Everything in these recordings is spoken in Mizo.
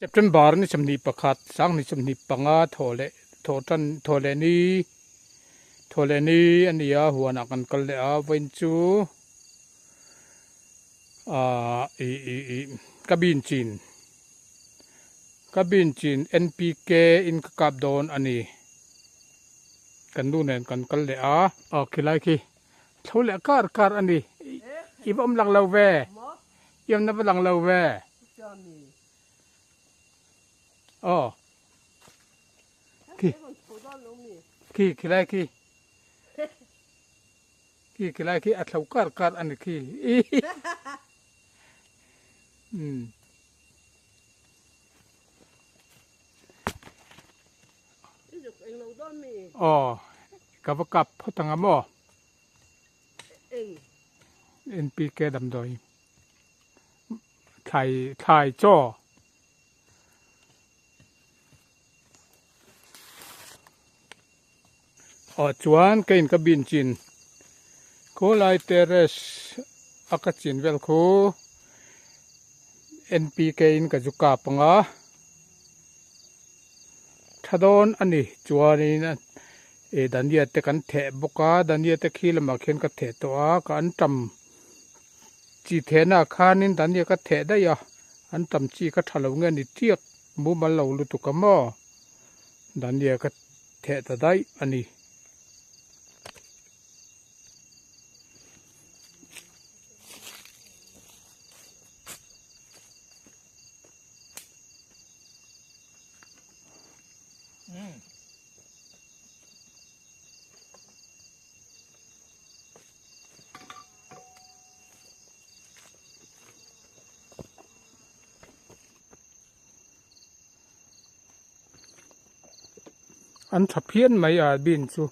September ni 21 2025 thawh leh thawh tan thawh leh ni thawh leh ni a ni a huanah kan kal leh a vawiin chu ahh ih ih ih ka bin chin ka bin chin N_P_K in ka kap dawn a ni kan nu nen kan kal leh a. Aw khilai khi thlo leh kar kar a ni i va awm lang lo ve. Iam na va lang lo ve. Aw. Khi. Khi khilai khi. Khi khilai khi a thlo kar kar a ni khi. Um. Aw. Ka va kap phawt ang a maw? NPK damdawi thlai thlai chaw aw chuan ka in ka bin chin khawlai terrace a ka chin vel khu NPK in ka zu kap ang a tha dawn a ni chuanin Ih dania te kan theh bawk a dania te khi lamah khian ka theh tawh a ka an tam chi thehna ah khanin dania ka theh daih a an tam chi ka tha lo nge ni chiak mumal lo lutuk a maw dania ka theh ta daih a ni. An tha phian mai a bean chu.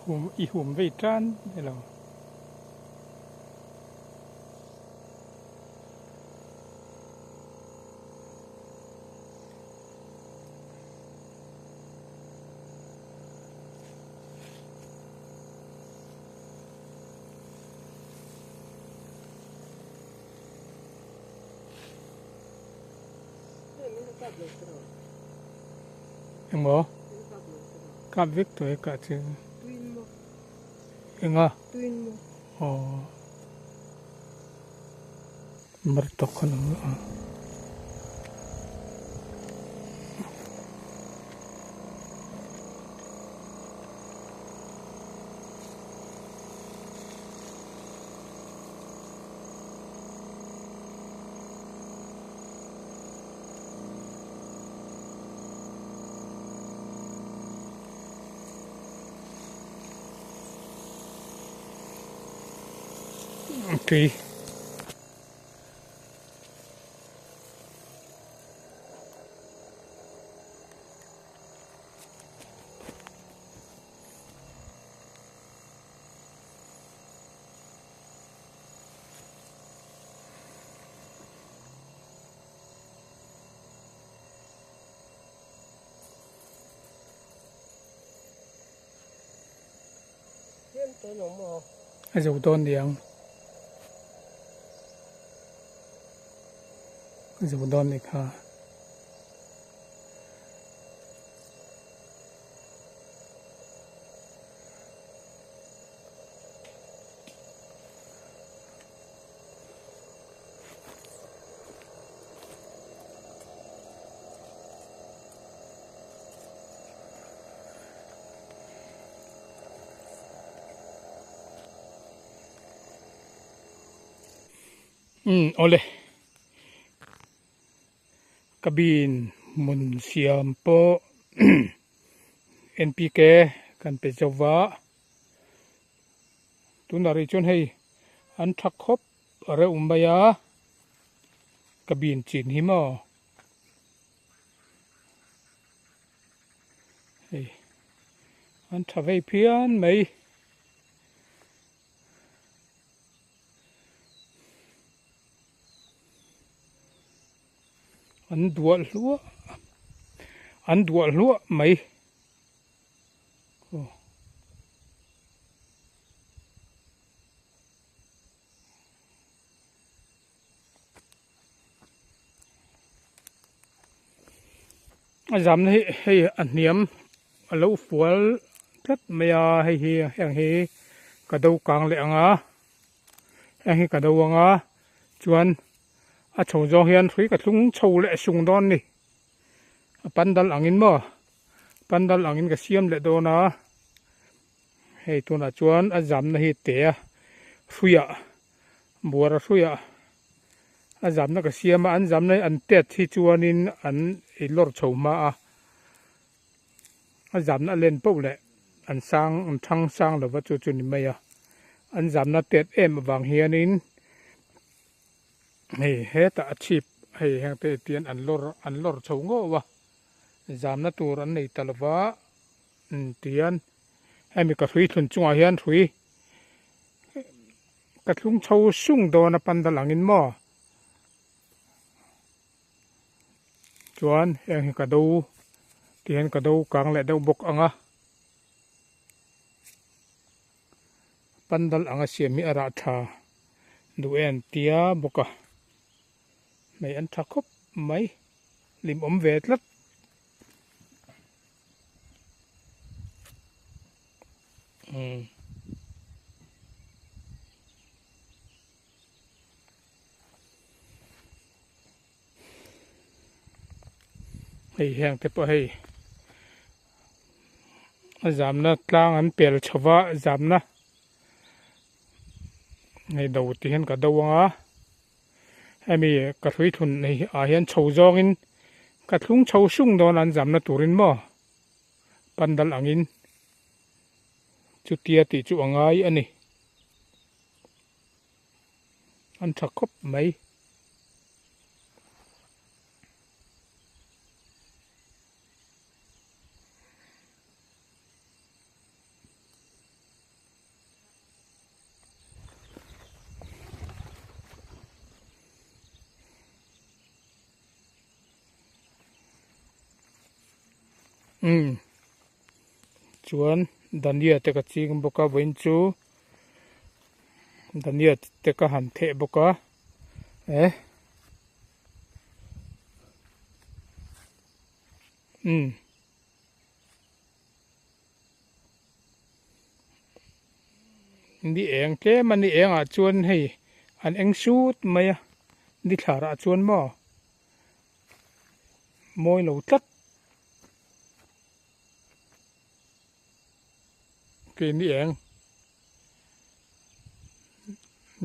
Hum i hum vei tan elo. Engmaw? Kap vek tawh e kah chu. Enga? Aw. Mar tawk kha lo a. Tui. A zo dawn niang a zo dawn ni kha. Umm awle cabin hmun siam pawh N_P_K kan pe zo va. Tunah rih chuan hei an tha khawp reuh mai a cabin chin hi maw hei an tha vei phian mai. An duah hluah an duah hluah mai. A zamna hi hei a hniam a lo fual tlat mai a hei hi heng hi ka do kang leh ang a heng hi ka do ang a chuan a chho zawng hian hrui ka thlung chho leh sung dawn a ni a pandal angin maw. Pandal angin ka siam leh dawn a, hei tunah chuan a zamna hi te a hruiah buara hruiah a zamna ka siam a, an zamna hi an tet hi chuanin an i lawr chho hma a, a zamna a len poh leh an sang an thang sang lova chu chu ni mai a, an zamna tet em avang hianin hei hetah a chhip hei heng te tian an lawr an lawr chho ngawh a. Zamna tur an nei ta lova tihian hemi ka hrui thlun chungah hian hrui ka thlung chho sung dawn a pandal angin maw chuan heng hi ka do tihian ka do kang leh deuh bawk ang a pandal anga siam hi a rah tha duh em tia bawk a. Hmei an tha khawp mai, hlim awm ve tlat. Umm. Hei heng te pawh hei a zamna tlang an pel chho va zamna hei do ti hian ka do ang a. Hemi ka hrui thlun ah hian chho zawngin ka thlung chho sung dawn an zamna turin maw pandal angin chutia tih chu a ngai a ni. An tha khawp mai. Umm chuan dania te ka ching bawk a vawiin chu dania te ka han theh bawk a eh umm. Ni eng tlem a ni engah chuan hei an eng sut mai a ni thlarah chuan maw mawi lo tlat kei ni eng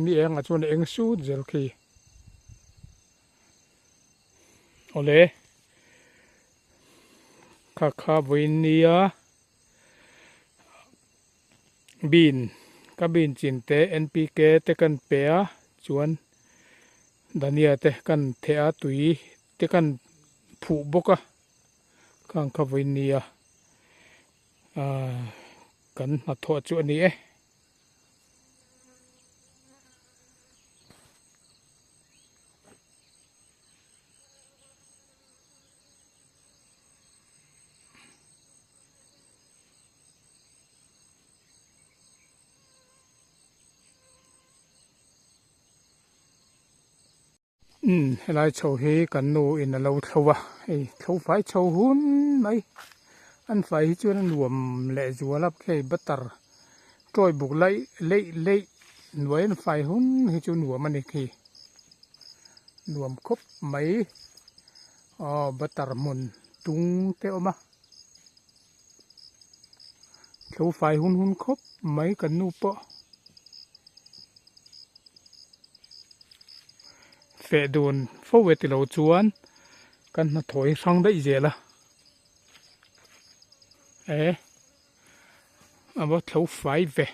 ni engah chuan a eng sut zel khi awle. Kha kha vawiin nia bean ka bean chin te N_P_K te kan pe a chuan dhania te kan theh a tui te kan phuh bawk a khang kha vawiin nia ahh kan hnathawh chu a ni e. Umm helai chho hi kan nu in a lo thlo a hei thlo fai chho hun mai an fai hi chuan a nuam leh zual a hei butter tawi buk laih leih leih hnuai an fai hun hi chu nuam a ni khi. Nuam khawp mai aw butter hmun tung te a awm a thlo fai hun hun khawp mai kan nu pawh feh dun fo e tilo chuan kan hnathawh hi hrang daih zel a eh a va thlo fai ve.